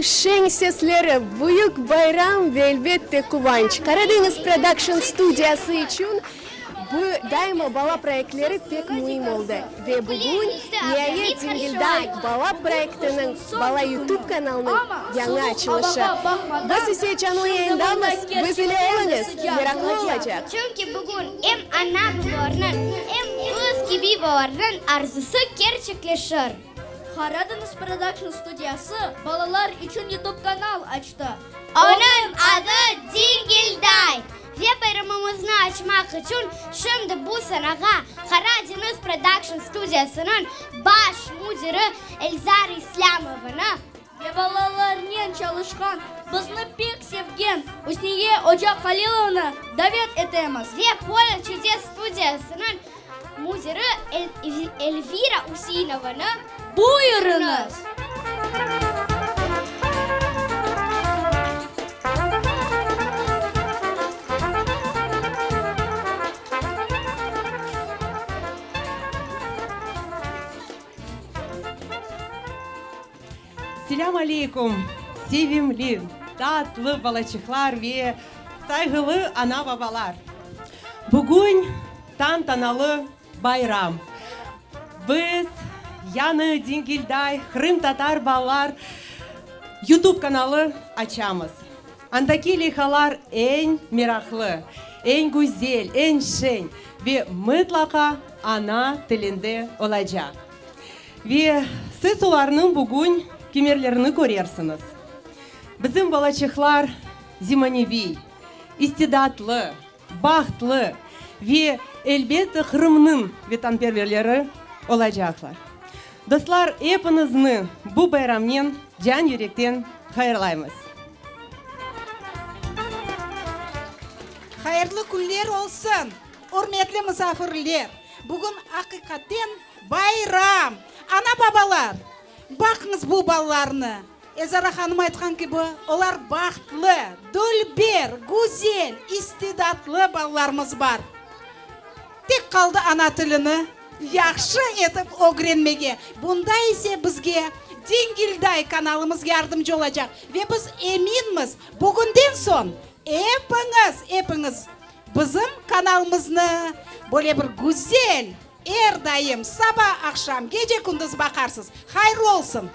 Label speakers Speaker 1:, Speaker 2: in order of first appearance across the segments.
Speaker 1: Balalarnıñ şeñ sesleri, büyük bayram ve elbette quvanç. Qaradeñiz Production studiyası içün bu daima bala proyektleri pek müim oldı. Ve bugün niayet Dingilday bala proyektiniñ, bala YouTube kanalınıñ yañı açılışı. Biz ise canlı yayındamız, biz ile oluñız, meraqlı olacaq.
Speaker 2: Çünki bugün em ana-babalarnıñ, em biz kibi balalarnıñ arzusı kerçekleşir.
Speaker 3: Qaradeñiz Production studiyası balalar içün YouTube kanal açtı.
Speaker 2: Onıñ adı Dingilday. Ve bayramımıznı açmaq içün şimdi bu sanağa Qaradeñiz Production studiyasınıñ baş müdiri Elzar İslâmovanı,
Speaker 3: Ve balalarnen çalışqan, bizni pek sevgen Üsniye oca Halilovanı davet etemiz.
Speaker 2: Ve Pole çudes studiyasınıñ müdiri Elvira Üseinovanı.
Speaker 3: Buyurıñız!
Speaker 4: Selâm aleykum, sevimli, tatlı balaçıqlar ve sayğılı ana-babalar! Bugün tantanalı bayram. Biz yañı Dingilday qırımtatar balalar YouTube kanalı açamız. Andaki leyhalar eñ meraqlı, eñ güzel, eñ şeñ ve mıtlaqa ana tilinde olacaq. Ve siz olarnıñ bugün kimerlerini körersiñiz. Bizim balaçıqlar zemaneviy, istidatlı, bahtlı ve, elbette, Qırımnıñ vetanperverleri olacaqlar. Dostlar, epiñizni bu bayramnen can-yürekten hayırlaymız!
Speaker 5: Hayırlı künler olsun, ürmetli musafirler! Bugün aqiqaten Bayram! Ana-babalar, baqıñız bu balalarnı! Elzara hanım aytqan kibi, olar bahtlı, dülber, güzel, istidatlı balalarımız bar. Tek qaldı ana tilini yahşı etip ögrenmege. Bunda ise bizge Dingilday kanalımız yardımcı olacaq. Ve biz eminmiz, bugünden soñ epiñiz, epiñiz bizim kanalımıznı böyle bir güzel, Er daim, saba, aqşam, gece-kündüz baqarsız. Hayırlı olsun!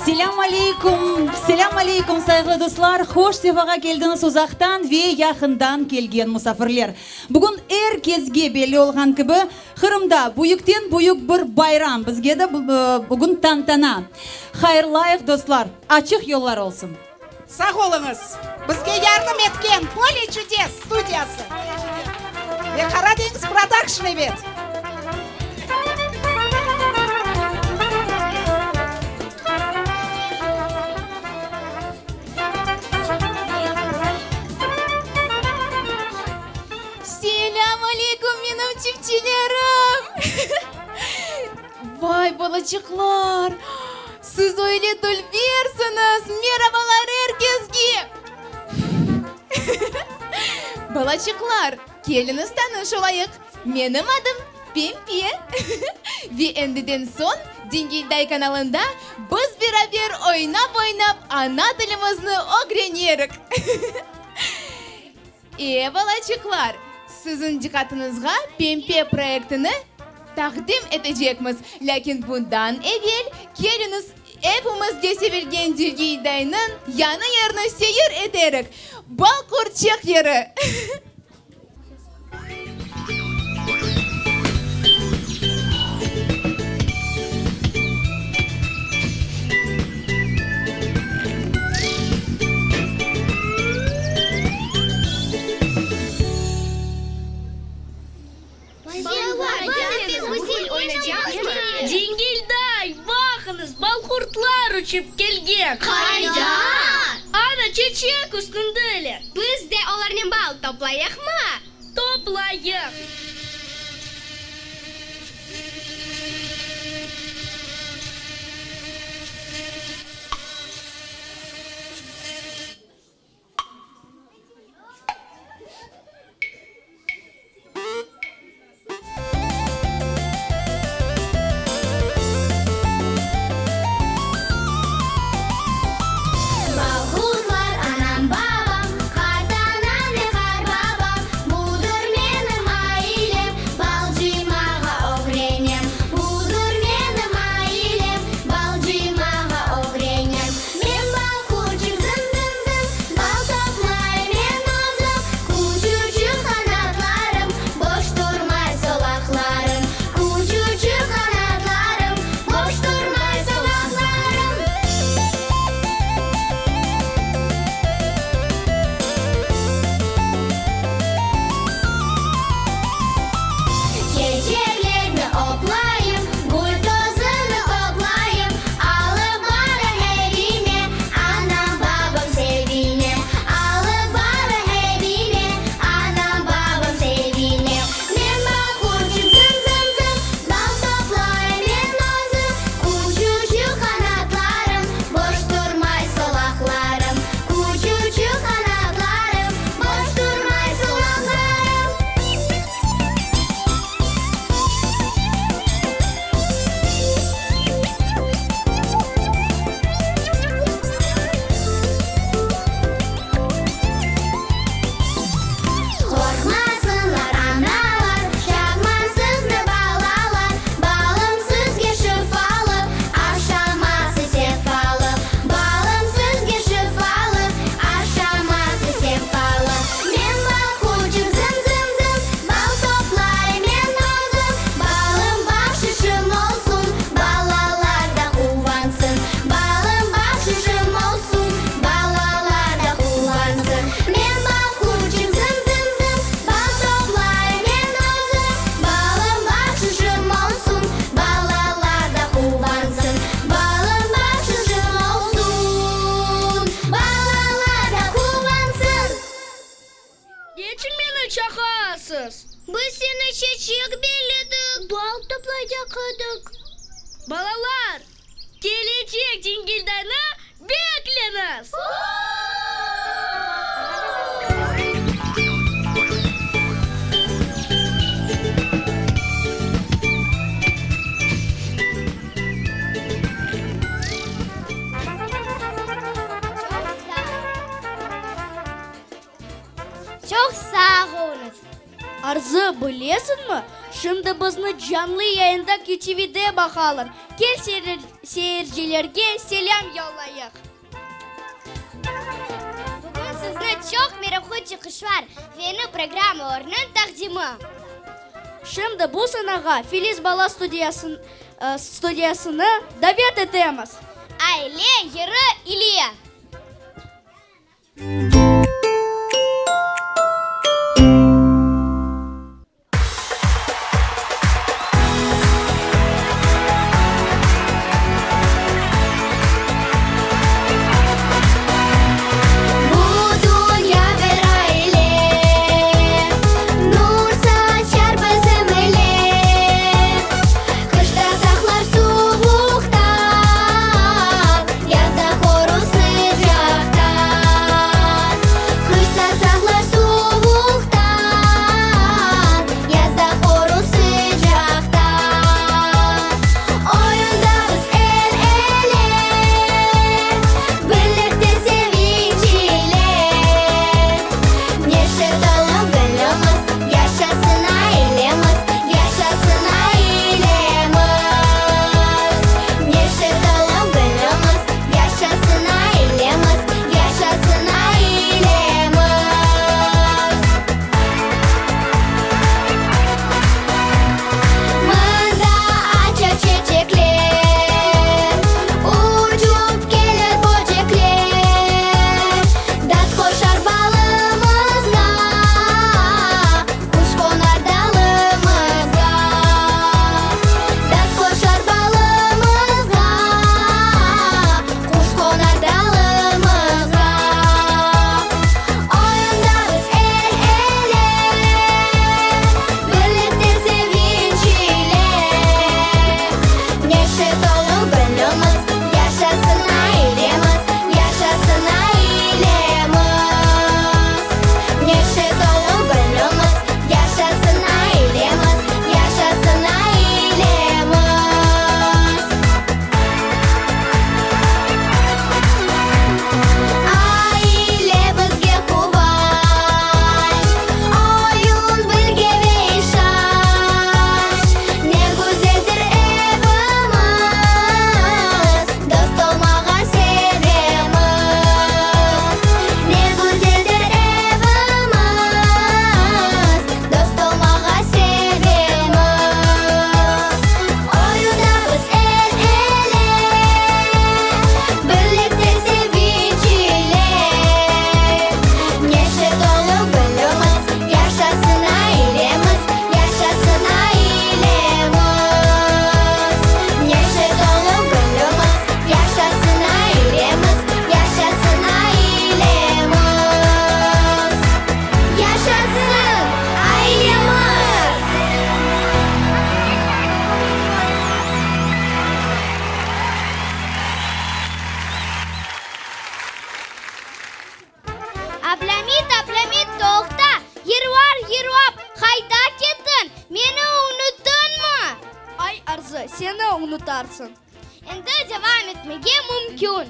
Speaker 6: Selâm aleykum, selâm aleykum, sayğılı dostlar, hoş sefağa keldiñiz uzaqtan ve yaqından kelgen musafirler. Bugün er kesge belli olğan kibi, Qırımda büyükten büyük bir bayram, bizge de bugün tantana. Hayırlayıq, dostlar, açıq yollar olsun!
Speaker 5: Sağ oluñız, bizge yardım etken Pole çudes studiyası ve Qaradeñiz Production ebet.
Speaker 3: Selâm aleyküm, menim çiftçilerim! Vay, balaçıqlar, siz öyle dülbersiñiz! Merabalar er kesge! Balaçıqlar, keliñiz tanış olayıq, menim adım Pempe. Ve endiden soñ Dingilday kanalında biz beraber oynap-oynap ana tilimizni ögrenerik. E, balaçıqlar, siziñ diqqatıñızğa Pempe proyektini taqdim etecekmiz. Lâkin bundan evel keliñiz, epimizge sevilgen Dilgeydaynıñ yañı yırını seyir eterik, Balqurçıq yırı!
Speaker 7: Dingilday, baqıñız, balqurtlar uçıp kelgen!
Speaker 2: Qayda?
Speaker 7: Ana, çeçek üstündeler.
Speaker 2: Biz de olarnen bal toplayıqmı?
Speaker 7: Toplayıq! Balalar, kelecek Cingildaynı bekleñiz!
Speaker 2: Çoq sağ oluñız!
Speaker 3: Arzı, bilesiñmi, şimdi bizni canlı yayında QTVde baqalar. Kel seyircilerge selâm yollayıq.
Speaker 2: Bugün sizni çoq meraqlı çıqışlar ve yañı programmalarnıñ taqdimi.
Speaker 3: Şimdi bu sanağa Filiz bala studiyasını davet etemiz.
Speaker 2: Aile yırı ile. Bu dünya bir aile, Nur saçar bizim ile. Qışta saqlar suvuqtan, Yazda qorur sıcaqtan. Qışta saqlar suvuqtan, Yazda qorur sıcaqtan. Oyunda biz el-ele, Birlikte sevinç ile. Neşe tolu gönlümiz, Yaşasın ailemiz, Yaşasın ailemiz. Neşe tolu gönlümiz, Yaşasın ailemiz, Yaşasın ailemiz. Mında aça çeçekler, Uçup kelir böcekler, Tat qoşar balımızğa, Quş qonar dalımızğa. Tat qoşar balımızğa, Quş qonar dalımızğa. Oyunda biz el-ele, Birlikte sevinç ile. Neşe tolu gönlümiz, Yaşasın ailemiz, Yaşasın ailemiz. Neşe tolu gönlümiz, Yaşasın ailemiz, Yaşasın ailemiz. Aile bizge quvanç, Oyun, bilgi ve işanç. Ne güzeldir evimiz, Dost olmağa sevemiz. Ne güzeldir evimiz, Dost olmağa sevemiz. Oyunda biz el-ele, Birlikte sevinç ile. Neşe tolu gönlümiz, Yaşasın ailemiz, Yaşasın ailemiz. Neşe tolu gönlümiz, Yaşasın ailemiz, Yaşasın ailemiz. Yaşasın ailemiz! Ablâmit, Ablâmit, toqta! Yırlar yırlap, qayda kettiñ? Meni unuttıñmı?
Speaker 3: Ay, Arzı, seni unutarsıñ.
Speaker 2: Endi devam etmege mümkün.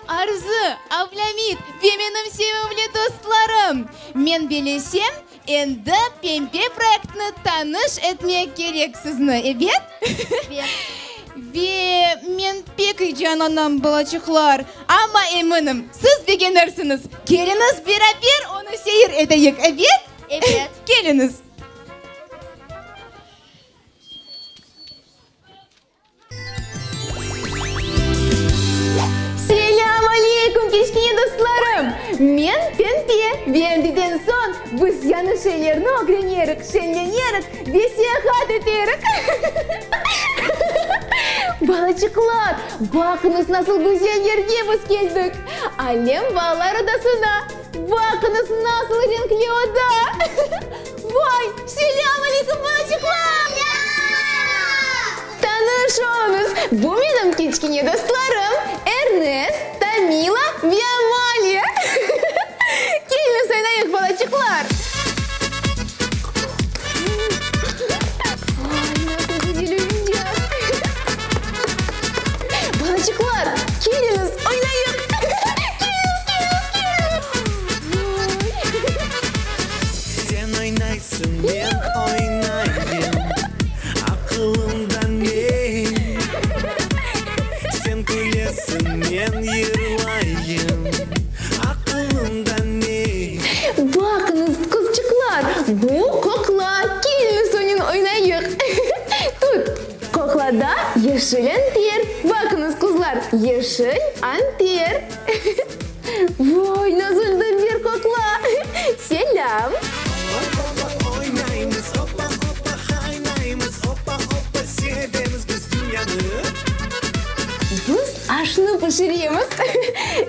Speaker 8: Arzı, Ablâmit ve menim sevimli dostlarım! Men bilesem, endi Pempe proyektini tanış etmek kerek sizni, ebet?
Speaker 3: Ebet.
Speaker 8: Ve men pek eyecanlanam, balaçıqlar, amma eminim, siz begenirsiñiz. Keliñiz, beraber onı seyir eteyik, ebet?
Speaker 3: Ebet.
Speaker 8: Keliñiz. Selâm aleyküm, kiçkene dostlarım! Men Pempe ve endiden soñ biz yañı şeylerni ögrenerik, şeñlenerik ve seyahat eterik. Balaçıqlar, baqıñız nasıl güzel yerge biz keldik! Alem balalar odasına! Baqıñız nasıl renkli oda! Vay, selâm aleyküm, balaçıqlar! Tanış. Tanış oluñız, bu menim kiçkene dostlarım, Ernest, Tamila ve Amaliya. Keliñiz oynayıq, balaçıqlar! Vay, nasıl güzel oyuncaq! Balaçıqlar, keliñiz, oynayıq! Keliñiz, keliñiz, keliñiz! Vay!
Speaker 9: Sen oynaysıñ, men oynayım, aqılımda ne? Sen külesiñ, men yırlayım, aqılımda ne?
Speaker 8: Baqıñız, qızçıqlar, bu qoqla, keliñiz onen oynayıq. Tut, qoqlada yeşil anter. Baqıñız, qızlar, yeşil anter. Vay, nasıl da bir qoqla! Selâm!
Speaker 9: Opa-opa oynaymız, opa-opa haynaymız, opa-opa sevemiz biz dünyanı.
Speaker 8: Biz aşnı pişiremiz.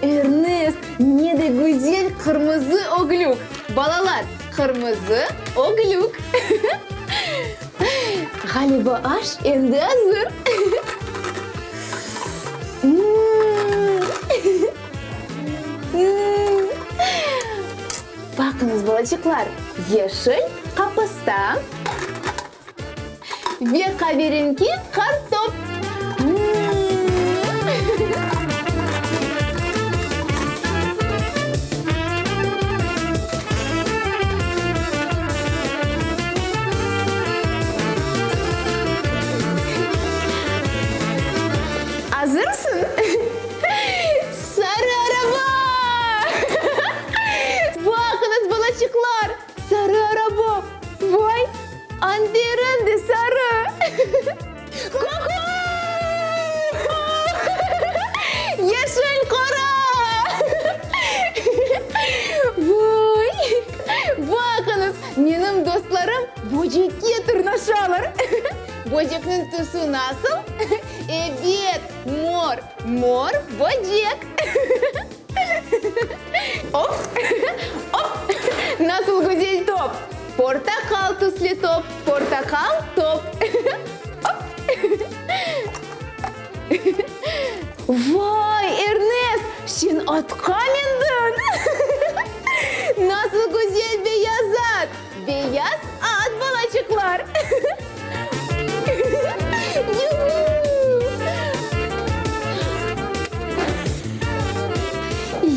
Speaker 8: Ernest, ne de güzel qırmızı öglük! Balalar, qırmızı öglük! Ğaliba aş endi azır. Baqıñız, balaçıqlar, yeşil qapısta ve qaverenki qartop. Azırsıñ? Sarı araba! Baqıñız, balaçıqlar, sarı araba! Vay, anterin de sarı! Ku-ku! Yeşil qora! Vay! Baqıñız, menim dostlarım böcekke tırnaşalar. Böcekniñ tüsü nasıl? Ebet, mor, mor böcek. Op, op, nasıl güzel top! Portaqal tüslü top, portaqal top. Op! Vay, Ernest, sen atqa mindiñ! Nasıl güzel beyaz at! Beyaz at, balaçıqlar! Yuhu!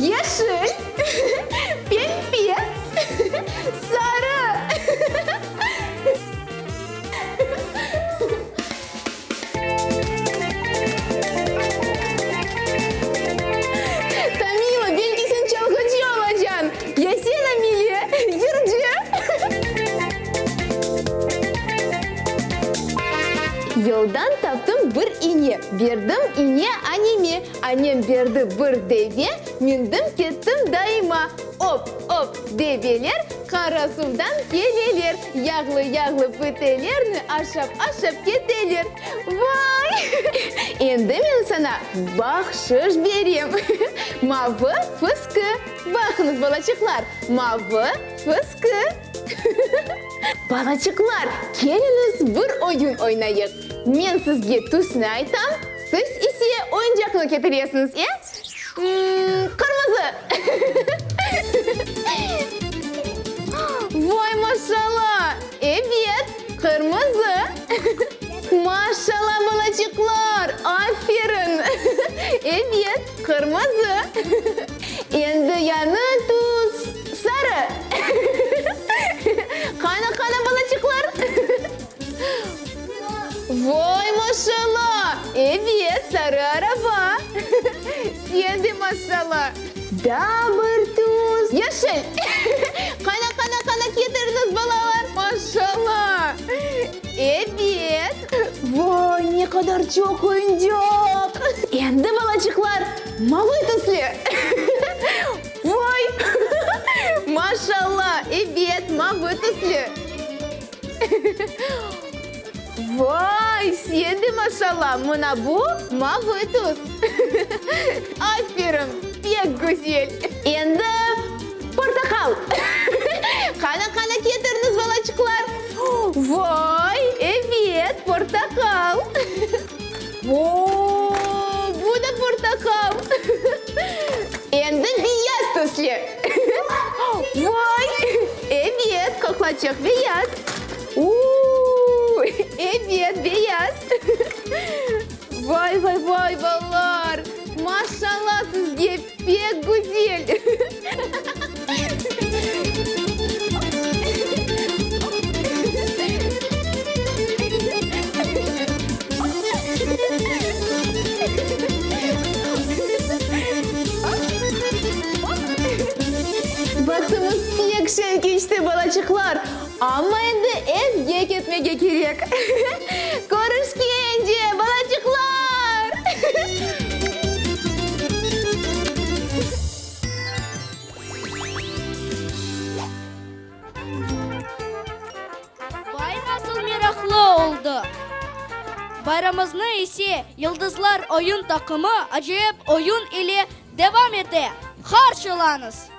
Speaker 8: Yeşil, pembe, sarı. Tamila, belki sen çalğıcı olacañ, ya sen, Ameliya, yırcı. Yoldan taptım bir ine, berdim ine aneme, anem berdi bir deve, mindim kettim dayıma. Op, op, develer Qarasuvdan keleler, yağlı-yağlı pitelerni aşap-aşap keteler. Vay! Endi men saña bahşış berem. Mavı fıskı. Baqıñız, balaçıqlar, mavı fıskı. Balaçıqlar, keliñiz bir oyun oynayıq. Men sizge tüsni aytam, siz ise oyuncaqnı ketiresiñiz, e? Qırmızı! Vay, maşalla! Ebet, qırmızı! Maşalla, balaçıqlar! Aferin! Ebet, qırmızı! Endi yañı tüs, sarı! Qana, qana, balaçıqlar? Vay, maşalla! Ebet, sarı araba! Sen de maşalla! Daa bir tüs, yeşil! Qana, qana, qana, ketiriñiz, balalar! Maşalla! Ebet! Vay, ne qadar çoq oyuncaq! Endi, balaçıqlar, mavı tüslü! Vay! Maşalla! Ebet, mavı tüslü! Vay, sen de maşalla, mına bu mavı tüs. Aferin, pek güzel. Endi portaqal. Qana, qana, ketiriñiz, balaçıqlar. Vay, ebet, portaqal. Vo, bu da portaqal! Endi beyaz tüsli. Vay, ebet, qoqlaçıq beyaz. U-u-u, ebet, beyaz. Vay, vay, vay, balalar, maşallah sizge, pek güzel. Vaqtımız pek şeñ keçti, balaçıqlar, amma endi evge ketmege kerek. Körüşkence, balaçıqlar!
Speaker 3: Vay, nasıl meraqlı oldı! Bayramımıznı ise Yıldızlar oyun taqımı acayip oyun ile devam ete. Qarşılañız!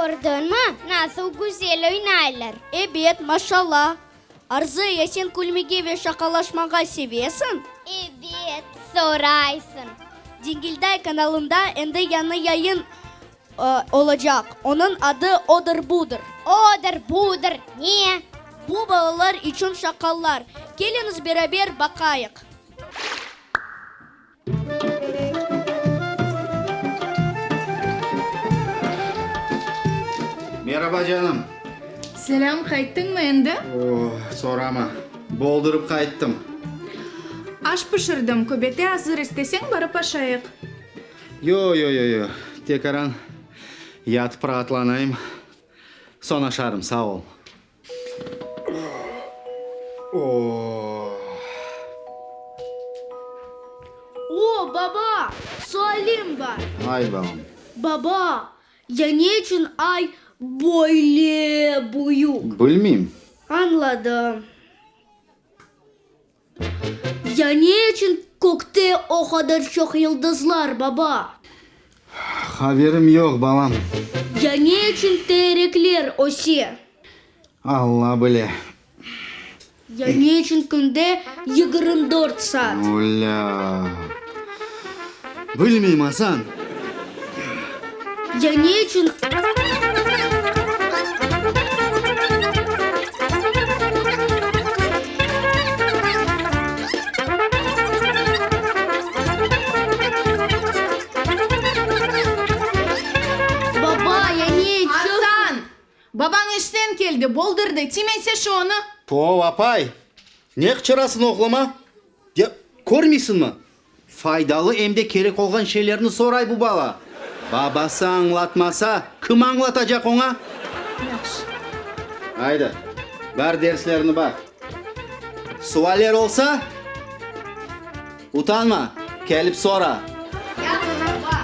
Speaker 2: Kördiñmi, nasıl güzel oynaylar?
Speaker 3: Ebet, maşallah. Arzı, ya sen külmege ve şaqalaşmağa sevesiñ?
Speaker 2: Ebet, soraysıñ.
Speaker 3: Dingilday kanalında endi yañı yayın olacaq. Onıñ adı Odır-budır.
Speaker 2: Odır-budır ne?
Speaker 3: Bu balalar içün şaqalar. Keliñiz beraber baqayıq.
Speaker 10: Meraba, canım.
Speaker 8: Selâm, qayttıñmı endi?
Speaker 10: Oh, sorama, boldurıp qayttım.
Speaker 8: Aş pişirdim, köbete azır, isteseñ barıp aşayıq.
Speaker 10: Yo, yo, yo, yo, tekaran yatıp raatlanayım, soñ aşarım, sağ ol.
Speaker 3: O, baba, sualim bar.
Speaker 10: Ayt, balam.
Speaker 3: Baba, ya ne içün ay.
Speaker 7: Böyle büyük.
Speaker 10: Bilmeyim.
Speaker 7: Añladım. Ya ne içün kökte o qadar çoq yıldızlar, baba?
Speaker 10: Haberim yoq, balam.
Speaker 7: Ya ne içün terekler öse?
Speaker 10: Alla bile.
Speaker 7: Ya ne içün künde 24 saat?
Speaker 10: Olâ! Bilmeyim, Asan.
Speaker 7: Ya ne içün? Baba, ya ne içün?
Speaker 8: Asan! Babañ işten keldi, boldurdı, tiymese şu onı!
Speaker 10: Tov, apay, ne qıçırasıñ oğluma? Ya, körmeysiñmi, faydalı em de kerek olğan şeylerni soray bu bala. Babası añlatmasa, kim añlatacaq oña?
Speaker 8: Yahşı.
Speaker 10: Aydı, bar derslerini baq. Sualler olsa, utanma, kelip sora.
Speaker 8: Yahşı, baba.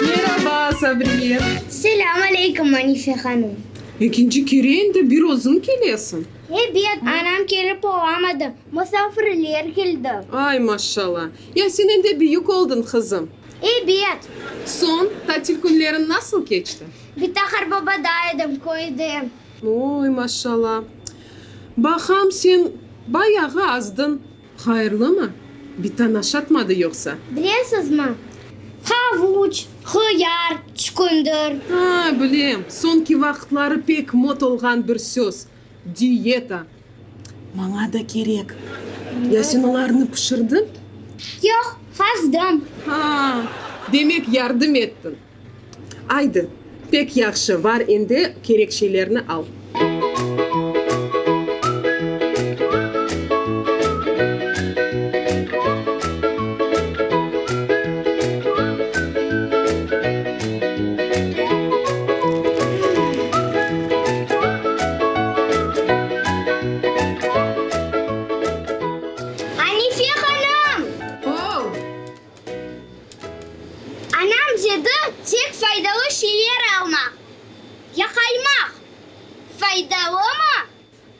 Speaker 11: Meraba, Sabriye!
Speaker 2: Selâm aleyküm, Anife hanım!
Speaker 11: Ekinci kere endi bir özüñ kelesiñ.
Speaker 2: Ebet, anam kelip olamadı, musafirler keldi.
Speaker 11: Ay, maşşalla! Ya sen endi büyük oldıñ, qızım.
Speaker 2: Ebet.
Speaker 11: Soñ, tatil künleriñ nasıl keçti?
Speaker 2: Bita-qarbabada edim, köyde.
Speaker 11: Oy, maşşalla! Baqam, sen bayağı azdıñ. Hayırlımı? Bitañ aşatmadı yoqsa?
Speaker 2: Bilesizmi, havuç, hıyar, çükündir.
Speaker 11: Ha, bilem, soñki vaqıtları pek mot olğan bir söz, diyeta. Maña da kerek. Ya sen olarnı pişirdiñ?
Speaker 2: Yoq, qazdım.
Speaker 11: Ha, demek yardım ettiñ. Aydı, pek yahşı, var endi kerek şeylerni al.
Speaker 2: Anife hanım!
Speaker 11: Ow!
Speaker 2: Anam dedi, tek faydalı şeyler almaq. Ya qaymaq faydalımı?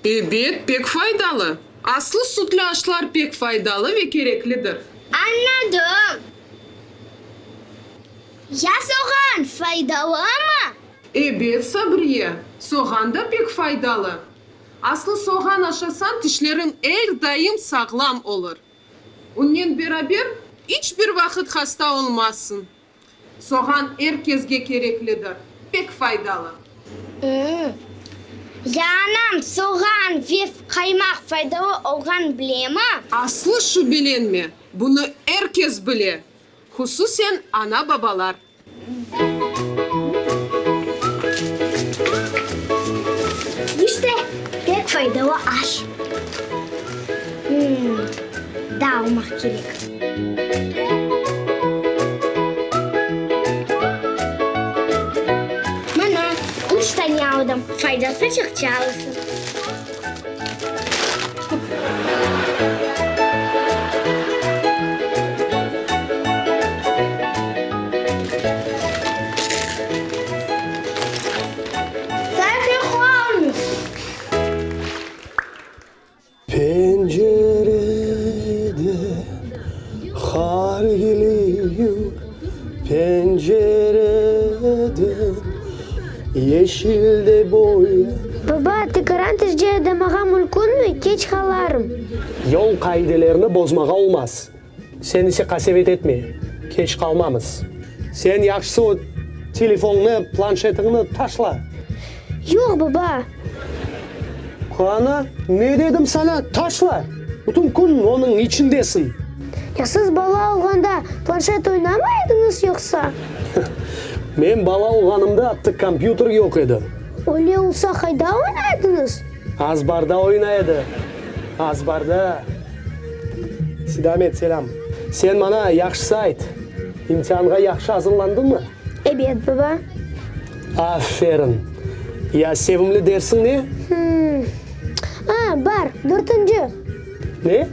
Speaker 11: Ebet, pek faydalı. Aslı sütlü aşlar pek faydalı ve kereklidir.
Speaker 2: Añladım. Ya soğan faydalımı?
Speaker 11: Ebet, Sabriye, soğan da pek faydalı. Aslı soğan aşasañ, tişleriñ er daim sağlam olur. Onen beraber iç bir vaqıt hasta olmazsıñ. Soğan er kesge kereklidir, pek faydalı.
Speaker 2: Ya anam soğan ve qaymaq faydalı olğan bilemi?
Speaker 11: Aslı şübelenme, bunı er kes bile, hususen ana-babalar.
Speaker 2: İşte, pek faydalı aş. Daa almaq kerek. Mına, üç tane aldım, faydası çoqça olsun.
Speaker 9: Pencerede qar keliyur, Pencereden yeşil de boya.
Speaker 2: Baba, tekaran tezce adamağa mümkünmi? Keç qalarım.
Speaker 12: Yol qaidelerini bozmağa olmaz. Sen ise qasevet etme, keç qalmamız. Sen yahşısı o telefonıñnı, planşetiñni taşla.
Speaker 2: Yoq, baba.
Speaker 12: Qana, ne dedim saña, taşla! Bütün kün onıñ içindesiñ.
Speaker 2: Ya siz bala olğanda planşet oynamay ediñiz yoqsa?
Speaker 12: Men bala olğanımda atta kompyuter yoq edi.
Speaker 7: Öyle olsa qayda oynaydıñız?
Speaker 12: Azbarda oynay edi, azbarda. Sidamet, selâm. Sen maña yahşısı ayt, imtianğa yahşı azırlandıñmı?
Speaker 7: Ebet, baba.
Speaker 12: Aferin. Ya sevimli dersiñ ne?
Speaker 7: Hımm. A, bar, dörtünci.
Speaker 12: Ne?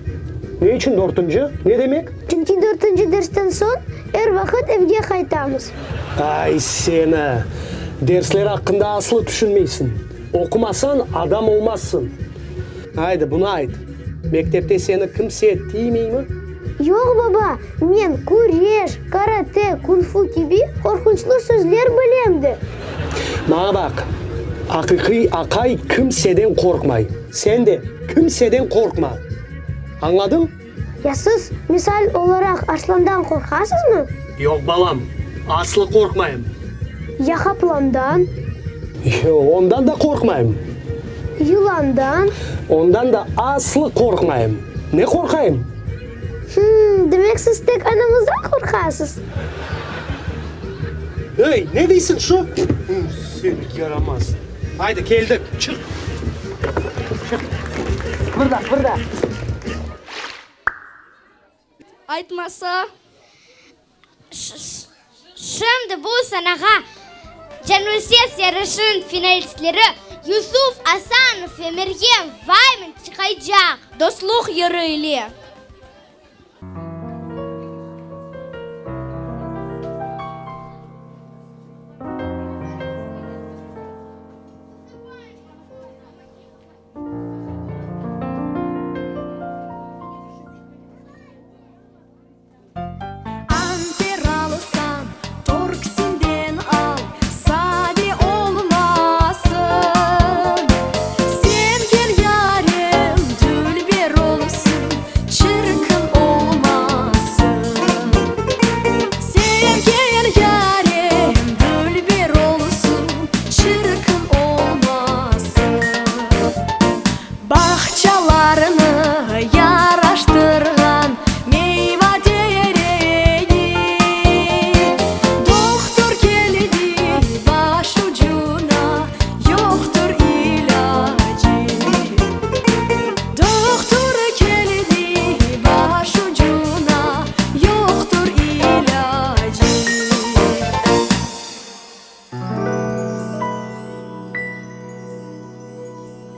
Speaker 12: Ne içün dörtünci? Ne demek?
Speaker 7: Çünki dörtünci dersten soñ er vaqıt evge qaytamız.
Speaker 12: Ay, seni! Dersler aqqında aslı tüşünmeysiñ. Oqumasañ, adam olmazsıñ. Aydı, bunı ayt, mektepte seni kimse tiymeymi?
Speaker 7: Yoq, baba, men küreş, karate, kung-fu kibi qorqunçlı sözler bilem de.
Speaker 12: Maña baq, aqiqiy aqay kimseden qorqmay. Sen de kimseden qorqma. Añladıñ?
Speaker 7: Ya siz, misal olaraq, arslandan qorqasızmı?
Speaker 12: Yoq, balam, aslı qorqmayım.
Speaker 7: Ya qaplandan?
Speaker 12: Yoq, ondan da qorqmayım.
Speaker 7: Yılandan?
Speaker 12: Ondan da aslı qorqmayım. Ne qorqayım?
Speaker 7: Hımm, demek siz tek anañızdan qorqasız?
Speaker 12: Ey, ne deysiñ şu? Sen yaramaz. Aydı, keldik, çıq. Çıq. Qıbırda, qıbırda.
Speaker 3: Aytmasa.
Speaker 2: Şimdi bu sanağa Canlı ses yarışınıñ finalistleri Yusuf Asanov ve Meryem Vayman çıqaycaq.
Speaker 3: Dostluq yırı ile.
Speaker 13: Anter alsañ, Torksinden al, sade olmasın. Sevgen yarem dülber olsun, çirkin olmasın. Sevgen yarem dülber olsun, çirkin olmasın. Bağçalarnı yaraştırğan meyva teregi. Dohtur keldi başucuna, yoqtur ilâcı. Dohtur keldi başucuna, yoqtur ilâcı.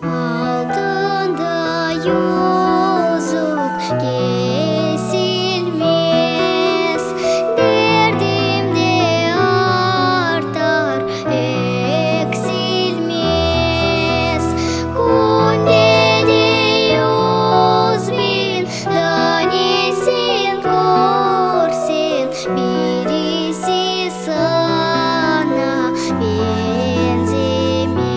Speaker 7: Altın da yüzük kesilmez, Derdim de artar, eksilmez. Künde de 100.000 danesin körseñ, Birisi saña beñzemez.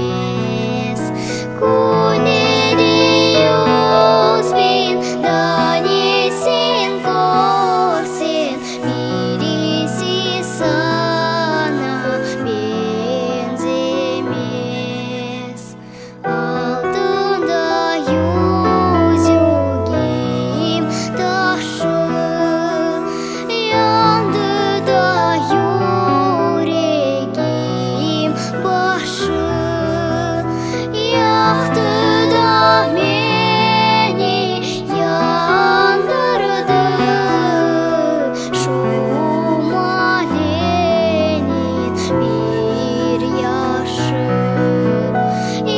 Speaker 7: Künde de 100.000 danesin körseñ, Birisi saña beñzemez. Altın da yüzügim taşı, Yandı da yüregim başı, Yaqtı da meni yandırdı, Şu maleniñ bir yaşı.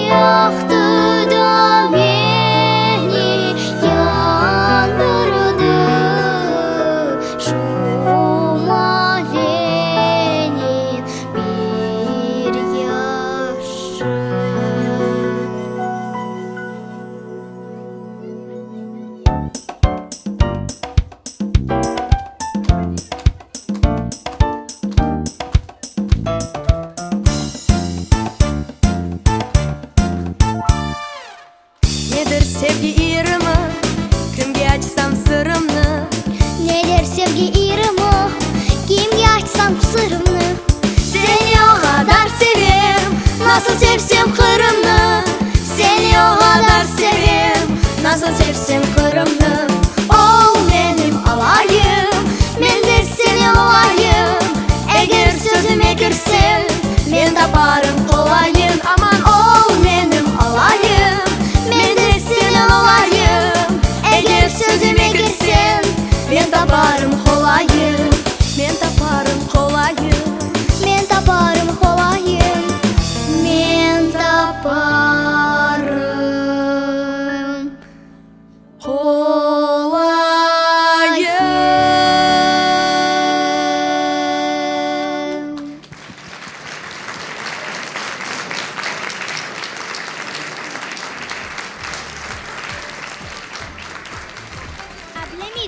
Speaker 7: Yaqtı da meni yandırdı, Şu maleniñ bir yaşı.
Speaker 13: Nedir sevgi irimi, kimge açsam sırımnı?
Speaker 7: Nedir sevgi irimi, kimge açsam sırımnı?
Speaker 13: Seni o qadar sevem, nasıl sevsem Qırımnı. Seni o qadar sevem, nasıl sevsem Qırımnı. Ol menim alayım, men de seniñ olayım. Eger sözüme kirseñ, men taparım qolayın. Aman.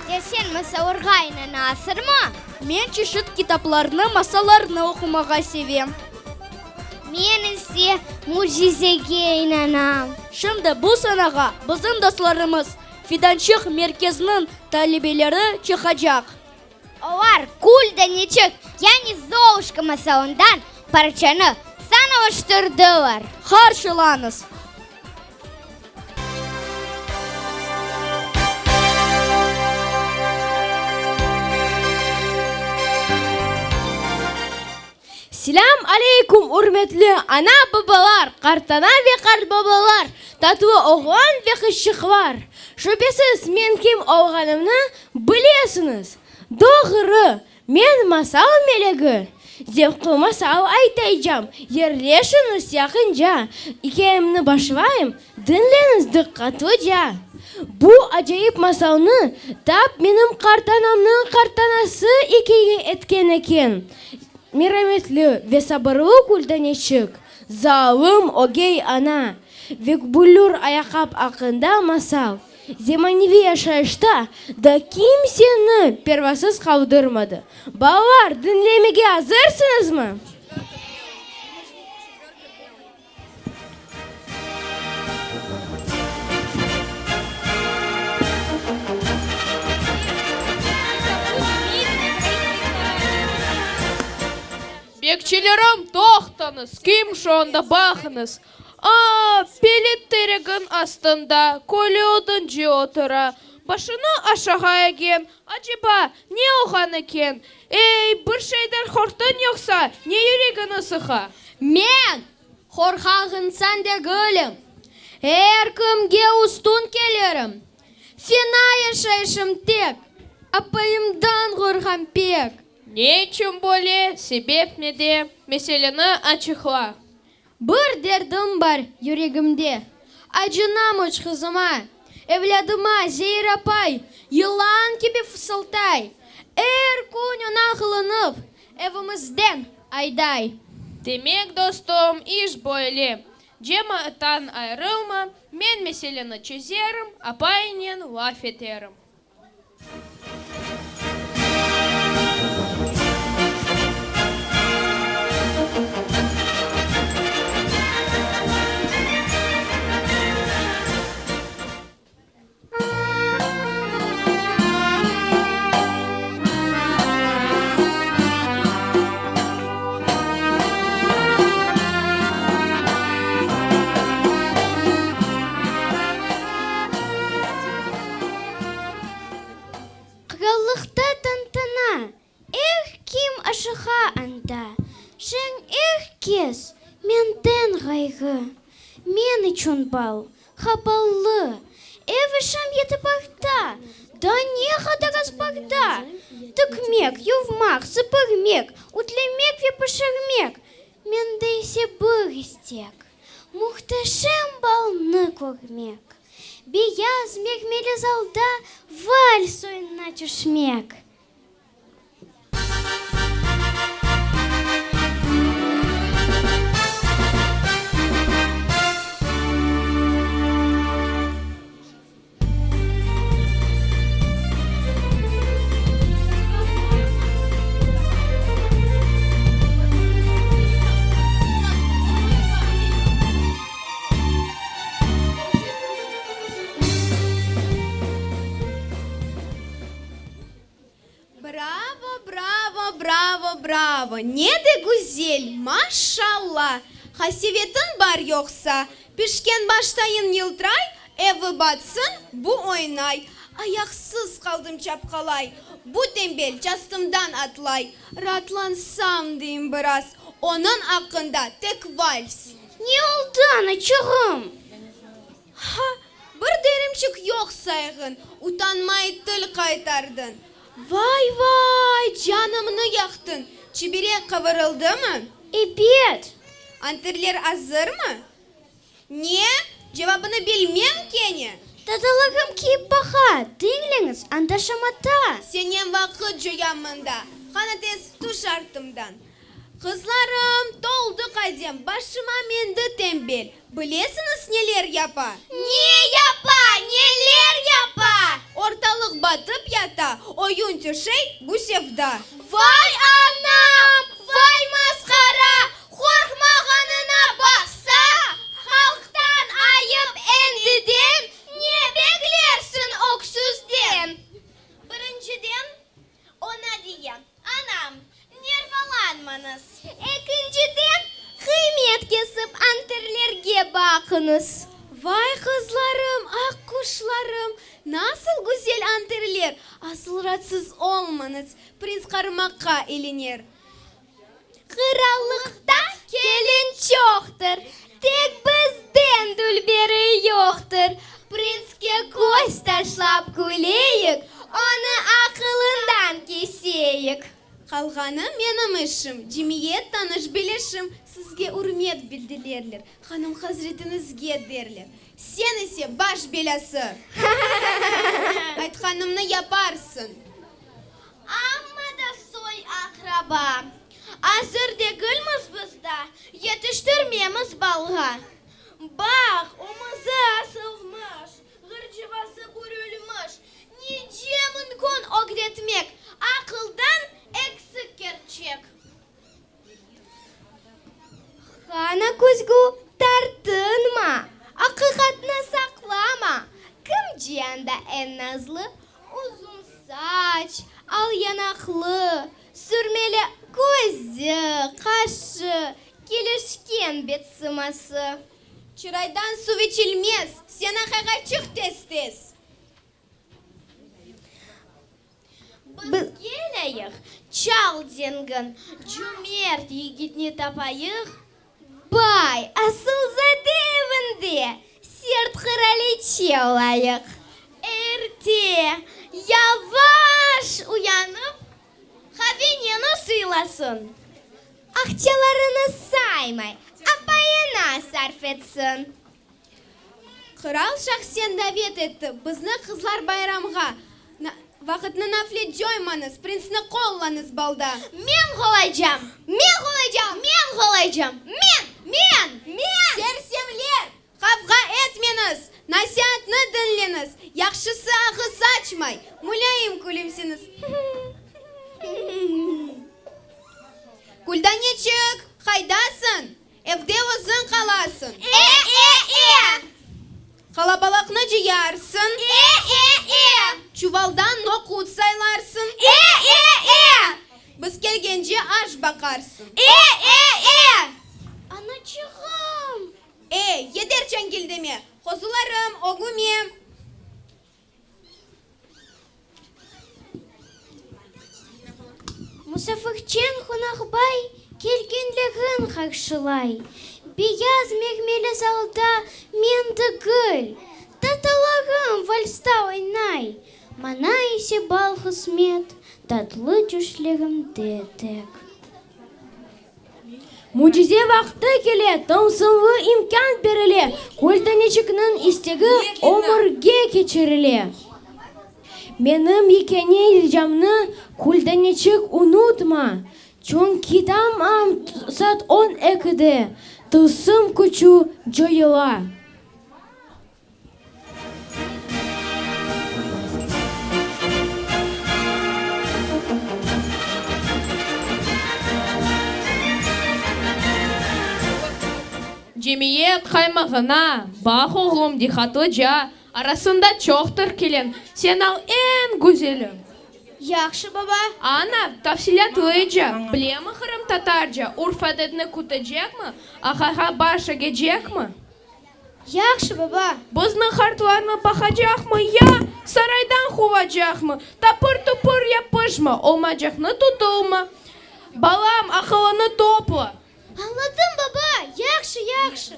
Speaker 2: Mitya, sen masallarğa inanasıñmı?
Speaker 3: Men çeşit kitaplarnı, masallarnı oqumağa sevem.
Speaker 2: Men ise mücizege inanam.
Speaker 3: Şimdi bu sanağa bizim dostlarımız, Fidançıq merkeziniñ talebeleri çıqacaq.
Speaker 2: Olar Kül daneçik, yani Zoluşka masalından parçanı sanalaştırdılar.
Speaker 3: Qarşılañız!
Speaker 14: Selâm aleykum, ürmetli ana-babalar, qartana ve qartbabalar, tatlı oğlan ve qızçıqlar! Şübesiz, men kim olğanımnı bilesiñiz. Doğru, men masal melegi. Zevqlı masal aytaycam, yerleşiñiz yaqınca, ikâyemni başlayım, diñleñiz diqqatlıca. Bu acayip masalnı tap menim qartanamnıñ qartanası ikâye etken eken. Merametli ve sabırlı Güldaneçik, zalım ögey ana ve büllür ayaqqap aqqında masal zemaneviy yaşayışta da kimseni pervasız qaldırmadı. Balalar, diñlemege azırsıñızmı?
Speaker 15: Bekçilerim, toqtañız, kim şu anda, baqıñız! A, pelit teregiñ astında köylü oduncı otura, başını aşağı eggen, aceba, ne olğan eken? Ey, bir şeyden qorqtıñ yoqsa, ne yüregiñni sıqa?
Speaker 14: Men qorqaq insan degilim, er kimge üstün kelirim. Fena yaşayışım tek, apayımdan qorqam pek.
Speaker 15: Ne içün böyle, sebep nede, meseleni açıqla.
Speaker 14: Bir derdim bar yüregimde, acınam üç qızıma, evlâdıma Zeir apay yılan kibi fısıltay, er kün oña qılınıp, evimizden ayday.
Speaker 15: Demek, dostum, iş böyle, cemaattan ayırılma, men meseleni çezerim, apaynen laf eterim.
Speaker 2: Qırallıqta tantana, er kim aşıqa anda, Şeñ er kes, menden ğayrı. Men içün bal, ha ballı, ev işim yetip arta, Daa ne qadar azbarda, Tikmek, yuvmaq, sipirmek, ütlemek ve pişirmek, Mende ise bir istek, mühteşem balnı körmek, Beyaz mermeri zalda vals oyunına tüşmek.
Speaker 8: Bravo, bravo, bravo, bravo, ne de güzel, maşalla! Qasevetiñ bar yoqsa? Pişken baştayın yıltıray, Evi batsın, bu oynay. Ayaqsız qaldım çapqalay, Bu tembel çastımdan atlay. Raatlansam deyim biraz, Onıñ aqqında tek vals.
Speaker 2: Ne oldı, anaçığım?
Speaker 8: Ha, bir derimçik yoq sayğın, Utanmay til qaytardıñ. Vay-vay, canımnı yaqtıñ, Çiberek qavurıldımı?
Speaker 2: Ebet!
Speaker 8: Anterler azırmı? Ne? Cevabını bilmem kene!
Speaker 2: Tadalığım kiyip baqa, diñleñiz, anda şamata!
Speaker 8: Senen vaqıt coyam mında, qana tez tüş artımdan. Qızlarım, toldı qadem, başıma mindi tenbel, bilesiñiz neler yapa?
Speaker 2: Ne yapa, neler yapa?
Speaker 8: Ortalıq batıp yata. sata, oyun töşey bu sevda.
Speaker 2: Vay anam, vay masqara, qorqmağanına baqsa, halqtan ayıp endiden ne beklersiñ öksüzden? Birinciden, oña deyem, anam, nervalanmañız. Ekinciden, qıymet kesip anterlerge baqıñız.
Speaker 14: Vay qızlarım, aq quşlarım, nasıl güzel anterler, asıl ratsız olmañız, prins qarmaqqa iliner.
Speaker 2: Qırallıqta kelin çoqtır, tek bizden dülberi yoqtır. Prinske köz taşlap küleyik, onı aqılından keseyik.
Speaker 8: Qalğanı menim işim, cemiyet tanış-bilişim, sizge ürmet bildilerler, hanım hazretiñizge derler. Sen ise baş belâsı! Aytqanımnı yaparsıñ.
Speaker 2: Amma da soy-aqraba. Azır degilmiz biz da, yetiştirmemiz balğa. Baq, omuzı asılmış, ğırcıvası bürülmiş, nice mümkün ögretmek, aqıldan eksik kerçek. Qana küzgü, tartınma, aqiqatnı saqlama, kim cianda eñ nazlı, uzun saç, al yanaqlı, sürmeli közü, qaşı, kelişken bet sıması.
Speaker 8: Çıraydan suv içilmez, sen aqayğa çıq tez-tez.
Speaker 2: Biz keleyik, çal zengin, cümert yigitni tapayıq, bay, asılzade evinde sert qıraliçe olayıq. Erte, yavaş uyanıp, qaveneni sıylasın, aqçalarını saymay, apayına sarf etsin.
Speaker 8: Qıral şahsen davet etti bizni qızlar bayramğa. Vaqıtnı nafle coymañız, printsni qollañız balda.
Speaker 2: Men qolaycam! Men qolaycam! Men qolaycam! Men! Men! Men!
Speaker 8: Sersemler! Qavğa etmeñiz! Nasiatnı diñleñiz! Yahşısı ağız açmay, mulâyim külümsiñiz. Küldaneçik, qaydasıñ? Evde özüñ qalasıñ.
Speaker 2: E-e-e!
Speaker 8: Qalabalıqnı cıyarsıñ.
Speaker 2: E-e-e!
Speaker 8: Çuvaldan noqut saylarsıñ.
Speaker 2: E-e-e!
Speaker 8: Biz kelgence aş baqarsıñ.
Speaker 2: E-e-e! Anaçığım!
Speaker 8: E, yeter çangildeme, qozularım, ögüme.
Speaker 2: Musafirçen qonaqbay kelgenlerin qarşılay. Beyaz mermerli zalda men degil, tatalarım valsta oynay. Maña ise bal qısmet, tatlı tüşlerimde tek.
Speaker 14: Mücize vaqtı kele, tılsımlı imkân berile, Güldaneçikniñ istegi ömürge keçirile. Menim yekâne ricamnı, Güldaneçik, unutma, çünki tam saat on ekide tılsım küçü coyula.
Speaker 15: Cemiyet qaymağına, baq oğlum, diqqatlıca, arasında çoqtır kelin, sen al eñ güzeli.
Speaker 2: Yahşı, baba.
Speaker 15: Ana, tafsilâtlıca, bilemi qırımtatarca, urf-adetni kütecekmi, aqayğa baş egecekmi?
Speaker 2: Yahşı, baba.
Speaker 15: Bizni qartlarnı baqacaqmı ya saraydan quvacaqmı? Tapır-tupır yapışma, olmacaqnı tutulma. Balam, aqılını topla.
Speaker 2: Añladım, baba, yahşı, yahşı.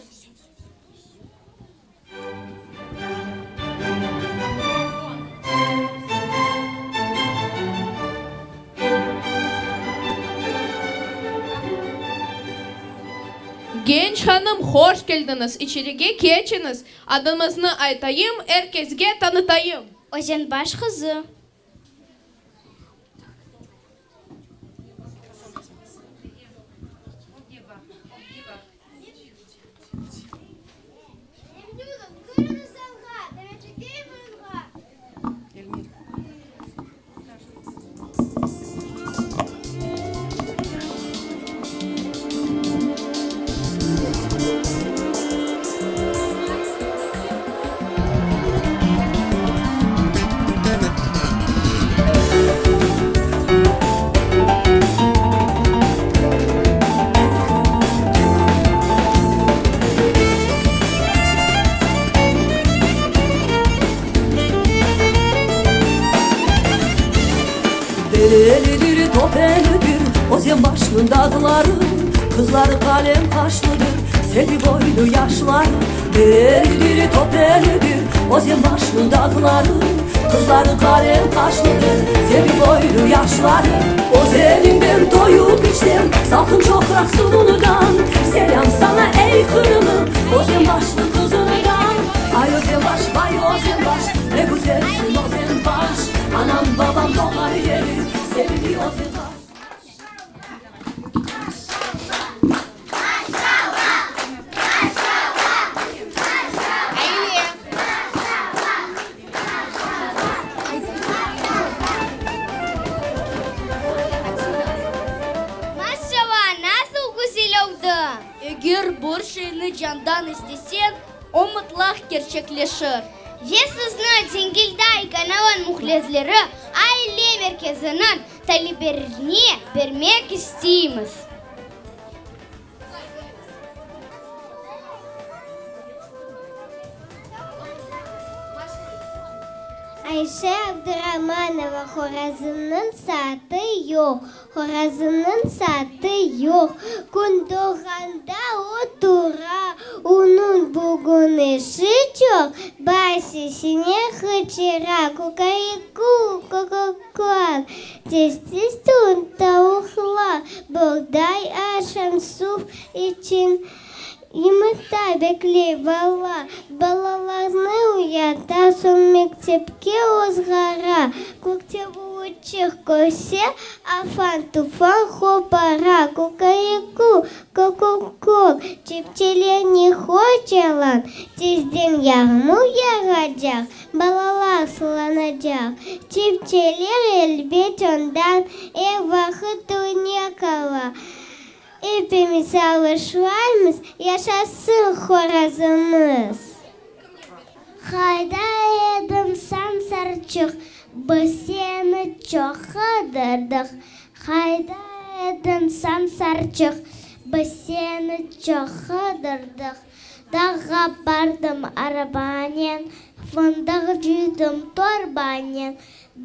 Speaker 15: Genç hanım, hoş keldiñiz, içerige keçiñiz. Adıñıznı aytayım, er kesge tanıtayım.
Speaker 2: Özenbaş qızı.
Speaker 16: Derelidir, topelidir, Özenbaşnıñ dağları, Qızları qalem qaşlıdır, Selbi boylu yaşları. Derelidir, topelidir, Özenbaşnıñ dağları, Qızları qalem qaşlıdır, Selbi boylu yaşları. Özeniñden toyup içsem, Salqın çoqraq suvundan, Selâm saña, ey, Qırımım, Özenbaşnıñ qızından. Ay, Özenbaş, vay, Özenbaş, Ne güzelsiñ, Özenbaş, Anam, babam doğğan yeri, Sevimli Özenbaş.
Speaker 2: Maşallah, nasıl güzel oldı!
Speaker 3: Eger bir şeyni candan isteseñ, o mıtlaq kerçekleşir.
Speaker 2: Ve sizni Cengilday kanalınıñ mühlesleri Aile merkeziniñ talebelerine bermek isteymiz.
Speaker 7: Ayşe Abduramanova, Horazımnıñ saatı yoq, Horazımnıñ saatı yoq, Kün doğğanda o tura, Onıñ bugün işi çoq, Baş sesine qıçıra, Kukareku, kokokok, Tez-tez tavuqlar, Boğday aşan, suv içen, Yımırta bekley bala, Balalarnı uyata, Soñ mektepke ozğara. Kökte bulutçıq körse, Afan-tufan qopara. Kukareku, ko-ko-kok, Çipçelerni qorçalan, Tezden yağmur yağacaq, Balalar sılanacaq. Çipçeler elbet ondan Er vaqıt örnek ala. Epimiz alışlaymız, yaşasın horazımız! Qayda ediñ, sansarçıq, biz seni çoq qıdırdıq. Qayda ediñ, sansarçıq, biz seni çoq qıdırdıq. Dağğa bardım arabanen, fındıq cıydım torbanen.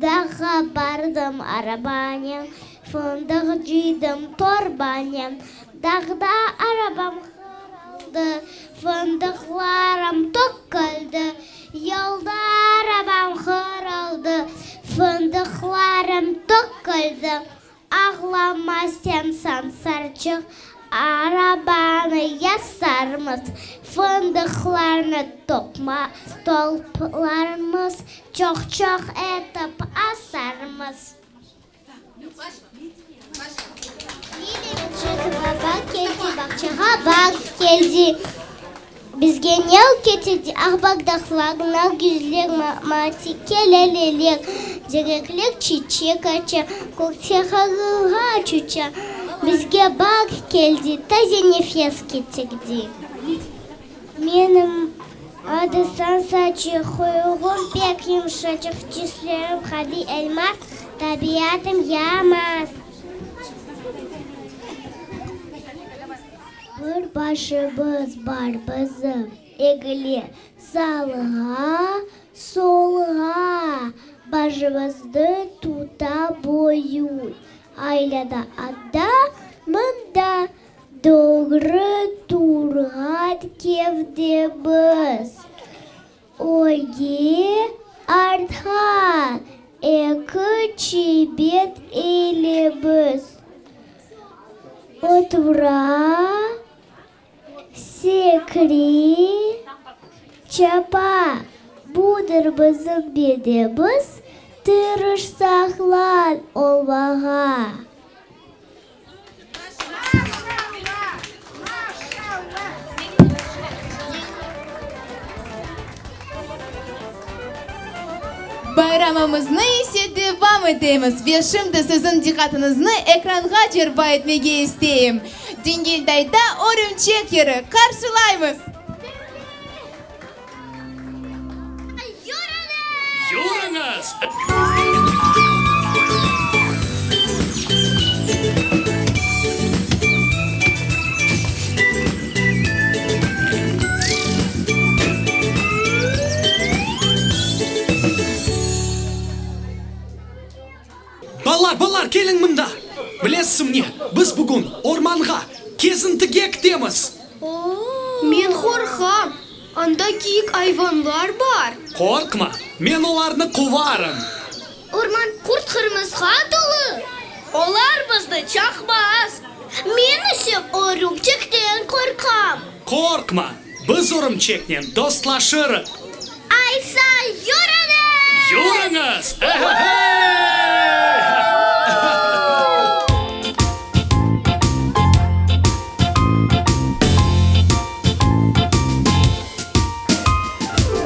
Speaker 7: Dağğa bardım arabanen, fındıq cıydım torbanen. Dağda arabam qırıldı, fındıqlarım töküldi. Yolda arabam qırıldı, fındıqlarım töküldi. Ağlama sen, sansarçıq, arabanı yasarmız, fındıqlarnı topma, toplarmız, çoq-çoq etip asarmız. Lilek baba keldi, bağçağa bar keldi. Bizge ne ketirdi? Aq bardaqlar, nar güzler, matikeleler, Terekler çiçek aça, kökte qarılğaç uça. Bizge baar keldi, taze nefes ketirdi. Menim adım Sansaçıq, quyruğım pek yumşaçıq, Tüslerim qaviy elmaz, tabiatım yaramaz. Bir başımız bar bizim, egile sağğa, solğa, Başımıznı tuta boyun, aylana anda, mında, Doğru turğan kevdemiz, ögge, artqa, Eki çibet elimiz. Otura, sekire, çapa, Budır bizim bedemiz, Tırışsaqlar olmağa.
Speaker 8: Bayramımıznı ise devam etemiz ve şimdi siziñ diqqatıñıznı ekranğa cerba etmege isteyim. Dingildayda örümçek yırı qarşılaymız!
Speaker 17: Yürüñiz!
Speaker 18: Balalar, balalar!
Speaker 17: Keliñ mında! Bilesiñ ne, biz bugün ormanğa kezintige ketemiz.
Speaker 18: Men qorqam, anda kiyik ayvanlar bar.
Speaker 17: Qorqma, men olarnı quvarım.
Speaker 18: Orman qurt-qırmısqa tolu.
Speaker 3: Olar bizni çaqmaz.
Speaker 18: Men ise örümçekten qorqam.
Speaker 17: Qorqma, biz örümçeknen dostlaşırıq.
Speaker 18: Aysa, yürüñiz!
Speaker 17: Yürüñiz! E-he-hey!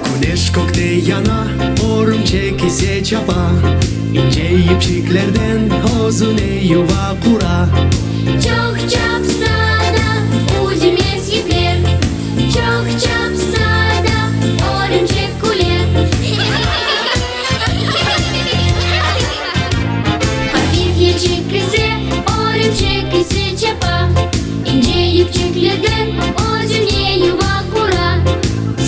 Speaker 9: Küneş kökte yana, örümçek ise çapa, İnce yipçiklerden özüne yuva qura.
Speaker 13: Çoq çapsa da, üzülmez yipler, Çoq çapsa da, örümçek küler. Hafif yelçik ese, örümçek ise çapa, İnce yipçiklerden özüne yuva qura.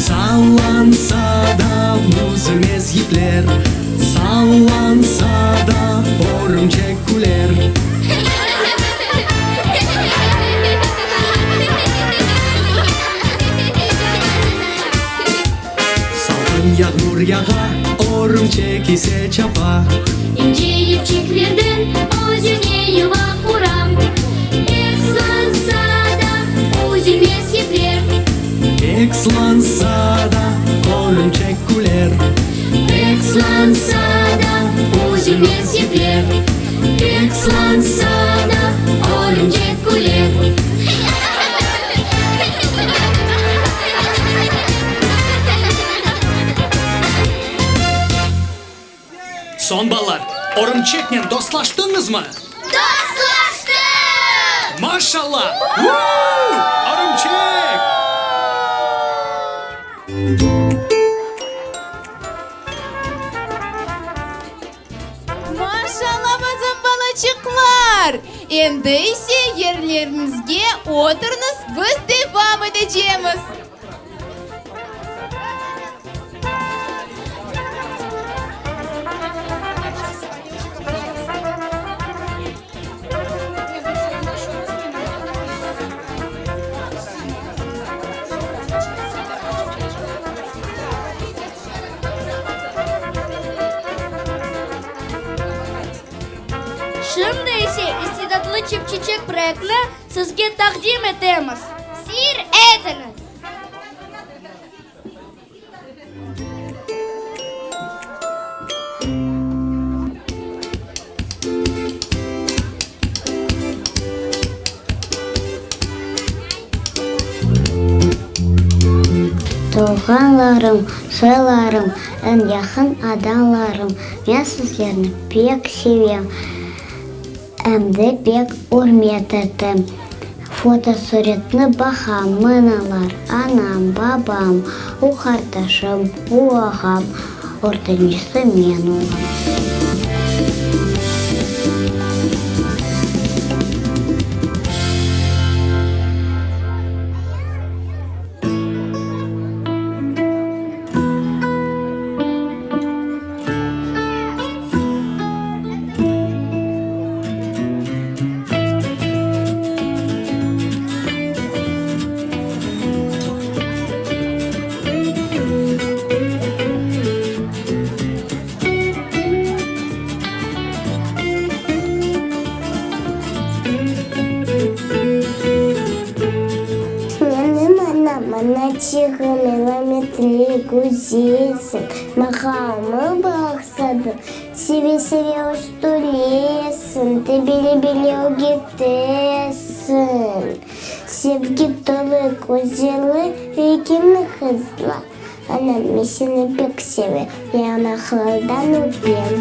Speaker 9: Sallansa da üzülmez yipler, Sallansa da örümçek küler. Salqın yağmur yağa, örümçek ise çapa.
Speaker 13: İnce yipçiklerden özüne yuva qura. Pek slansa da, üzülmez yipler.
Speaker 9: Pek slansa da, örümçek küler.
Speaker 13: Pek slansa da, üzülmez yipler. Pek slansa da, örümçek küler.
Speaker 17: Soñ, balalar, örümçeknen dostlaştıñızmı?
Speaker 13: Dostlaştıq!
Speaker 17: Maşallah! Vuu! Örümçek!
Speaker 8: Maşallah bizim balaçıqlar! Endi ise yerleriñizge oturıñız, biz devam etecemiz.
Speaker 3: Şimdi ise İstidatlı çiftçiçek proyektini sizge taqdim etemiz.
Speaker 2: Seyir etiñiz!
Speaker 7: Tuvğanlarım, soylarım, eñ yaqın adamlarım, men sizlerni pek sevem, em de pek ürmet etem. Fotosuretni baqam, mınalar, anam, babam, u qardaşım, u ağam, ortancısı men olam. Menim anam, anaçığım, melametli, güzelsiñ, Maña ömür bağışladıñ, seve-seve östüresiñ, tebele-bele ögretesiñ. Sevgi tolu közleri renkli qızlar. Anam, men seni pek sevem, yanaqlardan öpem.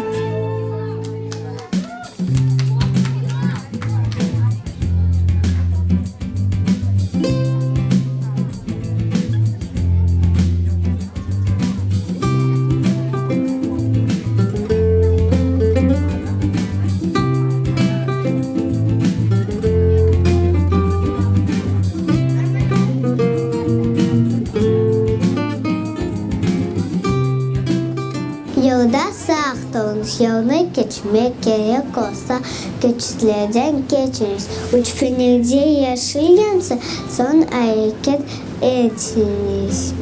Speaker 7: Yolda saqt oluñız, yolnı keçmek kerek olsa, keçitlerden keçiñiz. Üç fenerce yeşil yansa, soñ areket etiñiz.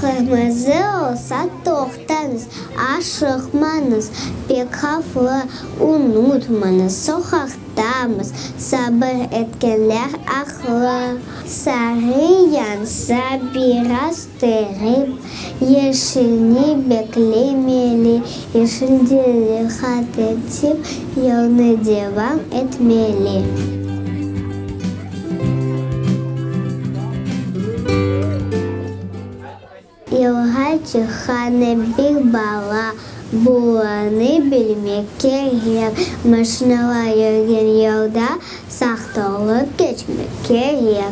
Speaker 7: Qırmızı olsa, toqtañız, aşıqmañız, pek havflı, unutmañız, soqaqtamız, sabır etkenler aqlı. Sarı yansa, biraz terip, yeşilni beklemeli, yeşilde diqqat etip, yolnı devam etmeli. Yolğa çıqqan bir bala bularnı bilmek kerek, maşinalar yürgen yolda saqt olıp keçmek kerek.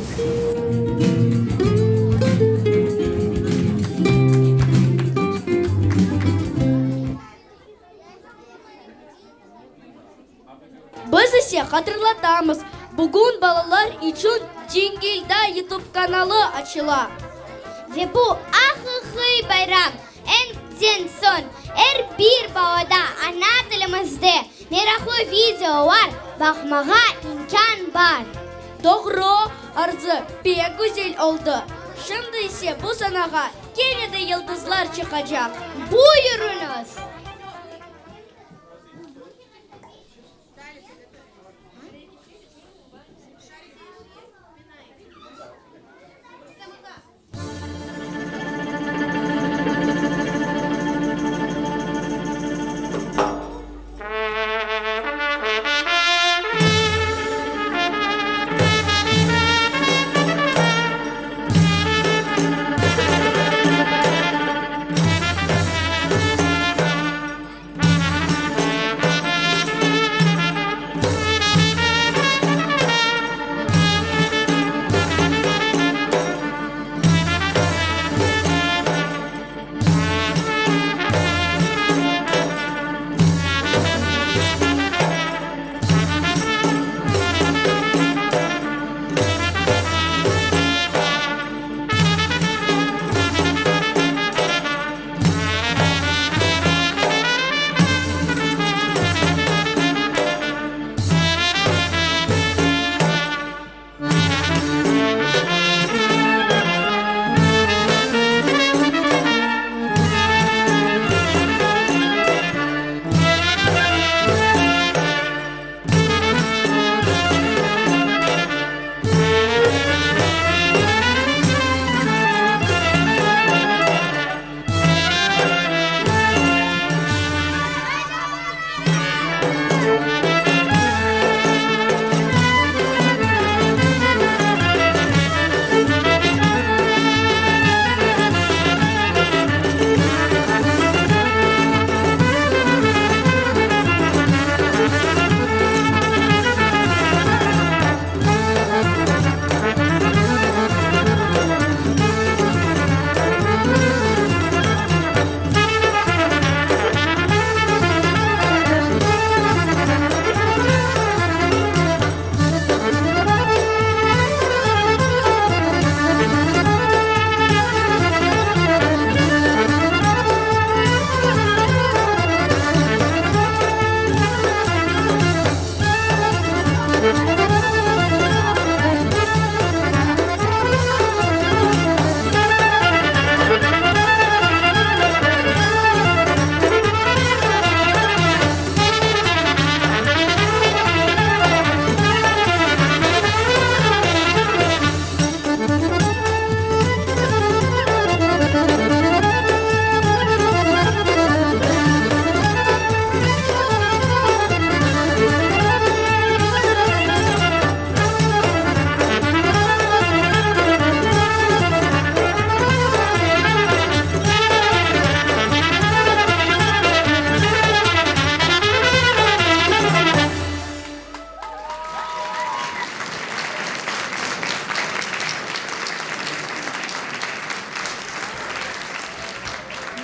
Speaker 3: Biz ise hatırlatamız, bugün balalar içün Cingilday YouTube kanalı açıla.
Speaker 2: Ve bu aqiqiy bayram endiden soñ er bir balada ana tilimizde meraqlı videolar baqmağa imkân bar.
Speaker 3: Doğru, Arzı, pek güzel oldı. Şimdi ise bu sanağa kene de yıldızlar çıqacaq.
Speaker 2: Buyurıñız!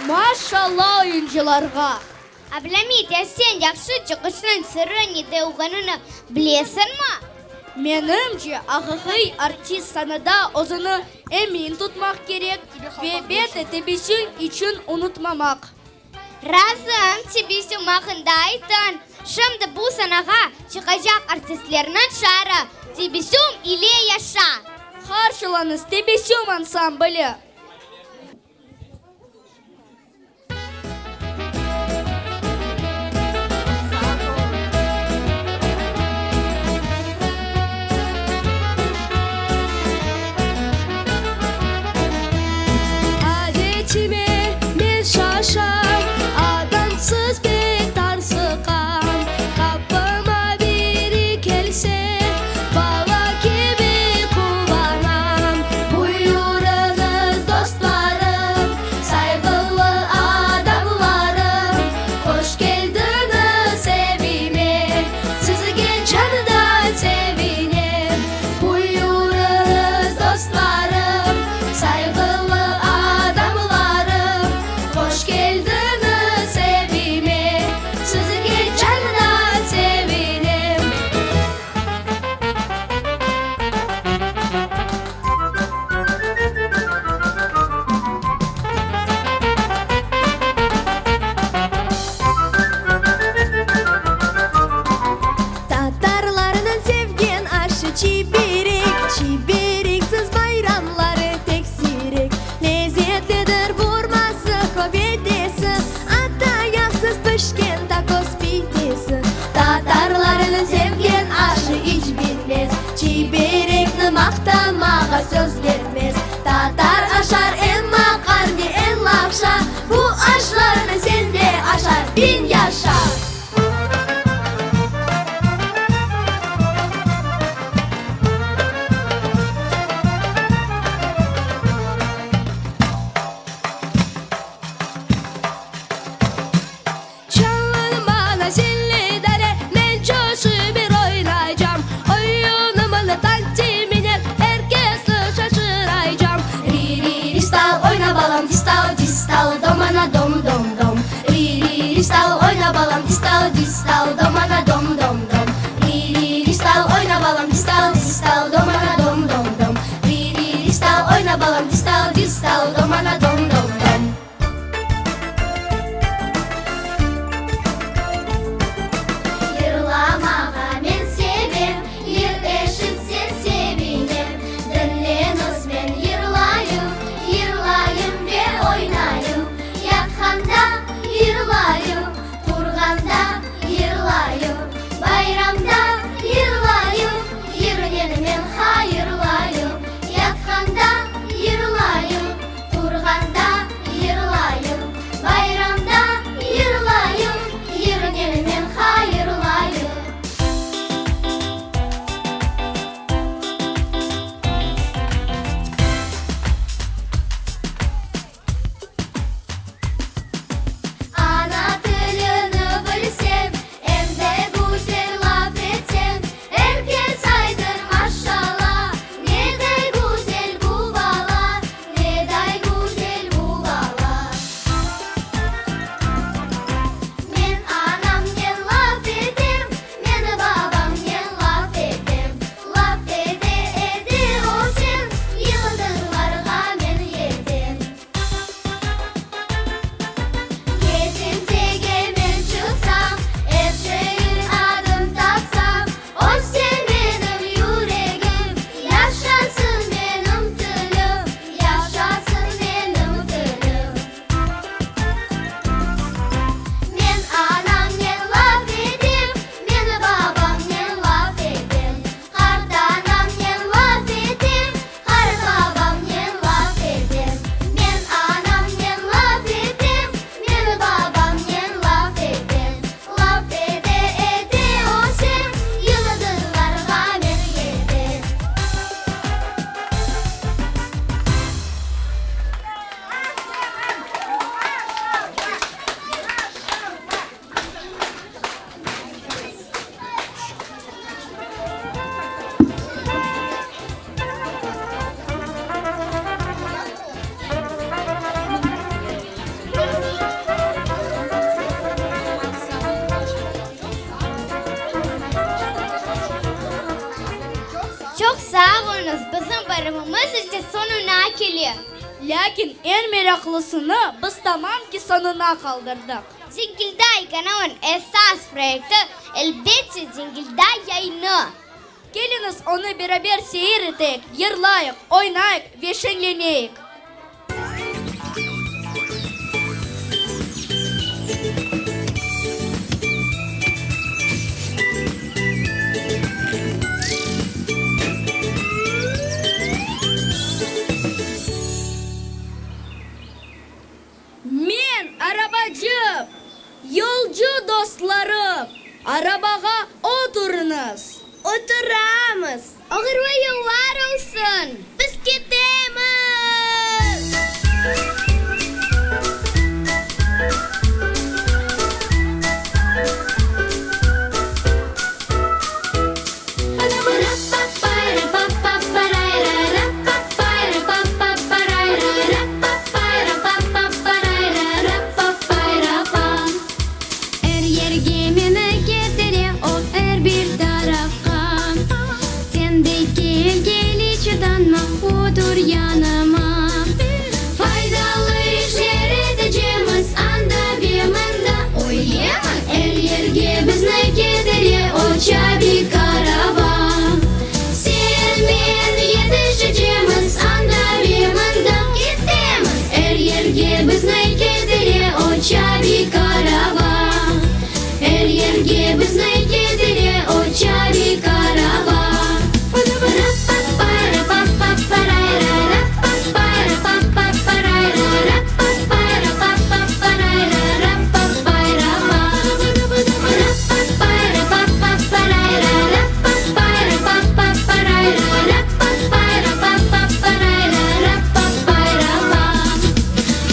Speaker 3: Maşalla oyuncılarğa!
Speaker 2: Ablâmit, ya sen yahşı çıqışnıñ sırrı nede olğanını bilesiñmi?
Speaker 3: Menimce, aqiqiy artist sanada özüni. Emin tutmaq kerek ve elbette tebessüm içün unutmamaq.
Speaker 2: Razım, tebessüm aqqında ayttıñ. Şimdi bu sanağa çıqacaq artistlerniñ şiarı, Tebessüm ile yaşa!
Speaker 3: Qarşılañız, Tebessüm ansambli!
Speaker 13: Adetime men şaşam, Adamsız pek tarsıqam. Qapıma biri kelse, Bala kibi quvanam. Buyurıñız, dostlarım, Sayğılı adamlarım, Hoş keldiñiz evime, Sizge candan sevinem. Buyurıñız, dostlarım, Sayğılı adamlarım, Hoş keldiñiz evime, Sizge candan sevinem. Tatarlarnıñ sevgen aşı çiberek, Çibereksiz bayramları pek siyrek. Lezetlidir burması, köbetesi, Atta yağsız pişken takoz pitesi. Tatarlarnıñ sevgen aşı iç bitmez, Çiberekni maqtamağa söz yetmez. Tatar aşar em maqarne, em laqşa, Bu aşlarnı sen de aşa, biñ yaşa!
Speaker 19: Çalın maña zilli dale, men coşıp bir oynaycam. Oyunımnı tantiminen er kesni şaşıraycam.
Speaker 13: Ri-ri-ristal, oyna balam, distal, distal, domana dom, dom, dom. Ri-ri-ristal, oyna balam, distal, distal, domana dom, dom, dom. Ri-ri-ristal, oyna balam, distal, distal, domana dom, dom, dom. Ri-ri-ristal, oyna balam, distal, distal, domana dom, dom, dom. Yırlamağa men sevem, yır eşitsen sevinem. Diñleñiz, men yırlayım, yırlayım ve oynayım. Yatqanda yırlayım, turğanda yırlayım. Bayramda yırlayım, yırnen men hayırlayım. Yatqanda yırlayım, turğanda yırlayım. Bayramda yırlayım, yırnen men hayırlayım. Ana tilini bilsem, em de güzel laf etsem, Er kes aytır, maşalla, ne day güzel bu bala, ne day güzel bu bala. Men anamnen laf etem, men babamnen laf etem, Laf ete ete ösem, yıldızlarğa men yetem. Kezintige men çıqsam, er şeyin adın tapsam, Össen menim yüregim, yaşasın menim tilim, yaşasın menim tilim. Men anamnen laf etem, men babamnen laf etem, Qartanamnen laf etem, qartbabamnen laf etem. Men anamnen laf etem, men babamnen laf etem. Laf ete ete ösem, yıldızlarğa men yetem.
Speaker 2: Çoq sağ oluñız, bizim bayramımız ise soñuna. kele.
Speaker 3: Lâkin eñ meraqlısını biz tamam ki soñuna qaldırdıq.
Speaker 2: Cingilday kanalınıñ esas proyekti, elbette, Cingilday yayını.
Speaker 3: Keliñiz, onı beraber seyir eteyik, yırlayıq, oynayıq ve şeñleneyik! Men, arabacı! Yolcu dostlarım, arabağa oturıñız!
Speaker 2: Oturamız! Oğurlı yollar olsun! Biz ketemiz!
Speaker 13: Er yerge meni ketire o, er bir tarafqa. Sen de kel, kel, iç utanma, otur yanıma. Faydalı işler etecemiz anda ve mında, öylemi? Er yerge bizni ketire o çabik araba. Sen, men yetişecemiz anda ve mında, ketemiz. Er yerge bizni ketire o çabik araba. Er yerge bizni ketire o çabik araba.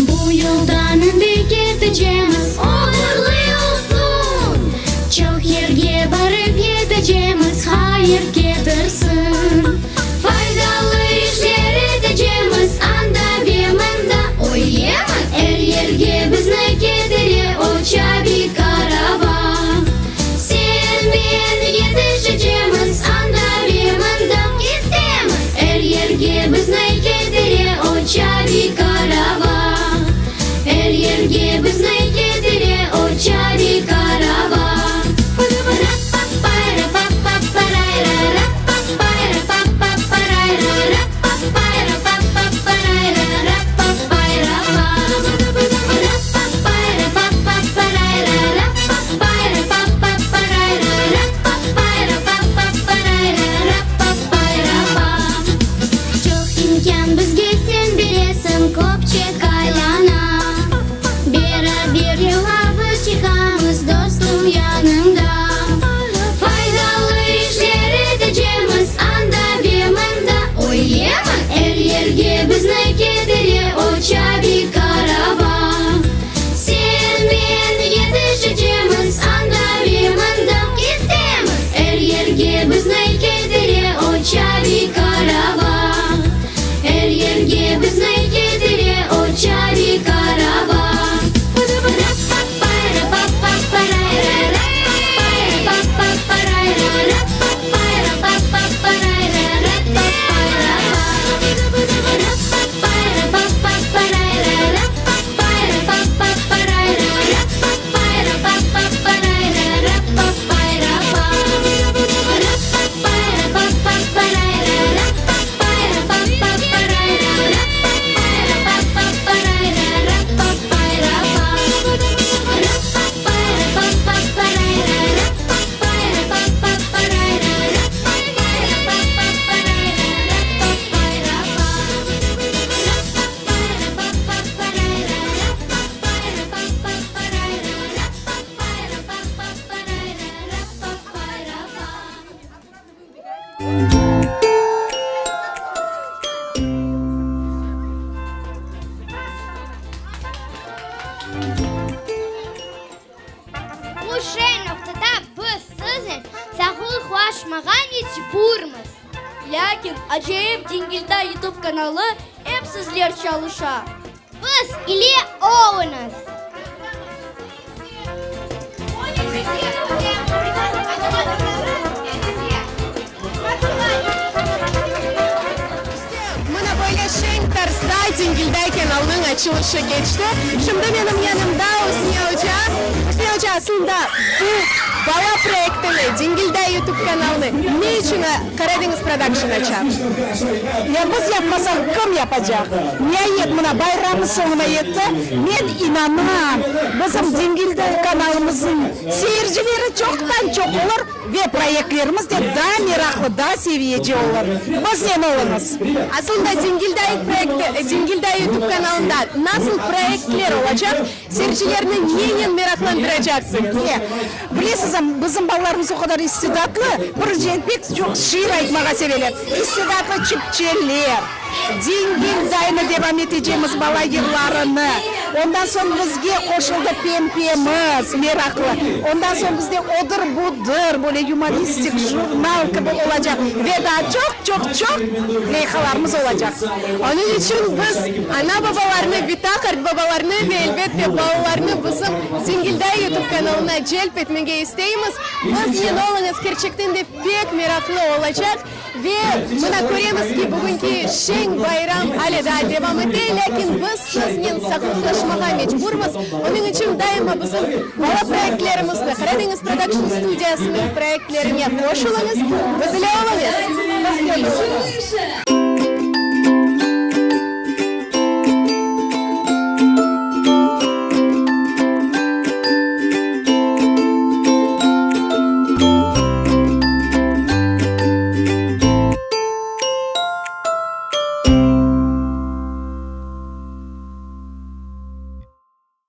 Speaker 13: Bu yoldan endi ketecemiz, oğurlı olsun! Çoq yerge barıp yetecemiz, hayır ketirsin! Faydalı işler etecemiz anda ve mında, öylemi? Er yerge bizni ketire o çabik araba. Sen, men yetişecemiz anda ve mında, ketemiz! Er yerge bizni ketire o çabik araba. Er yerge bizni ketire o çabik araba. Çoq imkân bizge sen beresiñ, köpçek aylana. Beraber yolğa biz çıqamız, dostum yanımda. Faydalı işler etecemiz anda ve mında, öylemi? Er yerge bizni ketire o çabik araba. Sen, men yetişecemiz anda ve mında, ketemiz. Er yerge bizni ketire o çabik araba. Er yerge bizni ketire o çabik araba.
Speaker 2: Bu şeñ noqtada biz siznen sağlıqlaşmağa mecburmız.
Speaker 3: Lâkin acayip Dingilda YouTube kanalı ep sizler çalışa.
Speaker 2: Biz ile oluñız!
Speaker 4: Mına böyle şeñ tarzda.
Speaker 1: Dingilday kanalınıñ açılışı keçti. Şimdi menim yanımda Üsniye oca. Üsniye oca, aslında bu bala proyektini, Dingilday YouTube kanalını ne içün Qaradeñiz Production aça?
Speaker 5: Ya biz yapmasaq, kim yapacaq? Niayet, mına, bayramımız soñuna yetti. Men inanam, bizim Dingilday kanalımıznıñ seyircileri çoqtan-çoq olur ve proyektlerimiz de daa meraqlı, daa seviyece olur. Biznen oluñız!
Speaker 1: Aslında Dingilday proyekti, Dingilday YouTube kanalında nasıl proyektler olacaq? Seyircilerni nenen meraqlandıracaqsıñız?
Speaker 5: E, bilesiz, bizim balalarımız o qadar istidatlı, bir pek çoq şiir aytmağa seveler. İstidatlı çipçeler, Dingildaynı devam etecemiz bala yırlarını. Ondan soñ bizge qoşuldı Pempemiz, meraqlı. Ondan soñ bizde Odır-budır, böyle yumoristik jurnal kibi olacaq ve daa çoq, çoq, çoq leyhalarımız olacaq.
Speaker 1: Onıñ içün biz ana-babalarnı, bita-qartbabalarnı ve, elbette, balalarnı bizim Zingilday YouTube kanalına celp etmege isteymiz. Biznen oluñız, kerçekten de pek meraqlı olacaq. Ve mına köremiz ki, bugünki şeñ bayram ale daa devam ete, lâkin biz siznen sağlıqlaşmağa mecburmız. Onıñ içün daima bizim bala proyektlerimizni, Qaradeñiz Production studiyasınıñ proyektlerine qoşulıñız, biz ile oluñız! Biznen oluñız!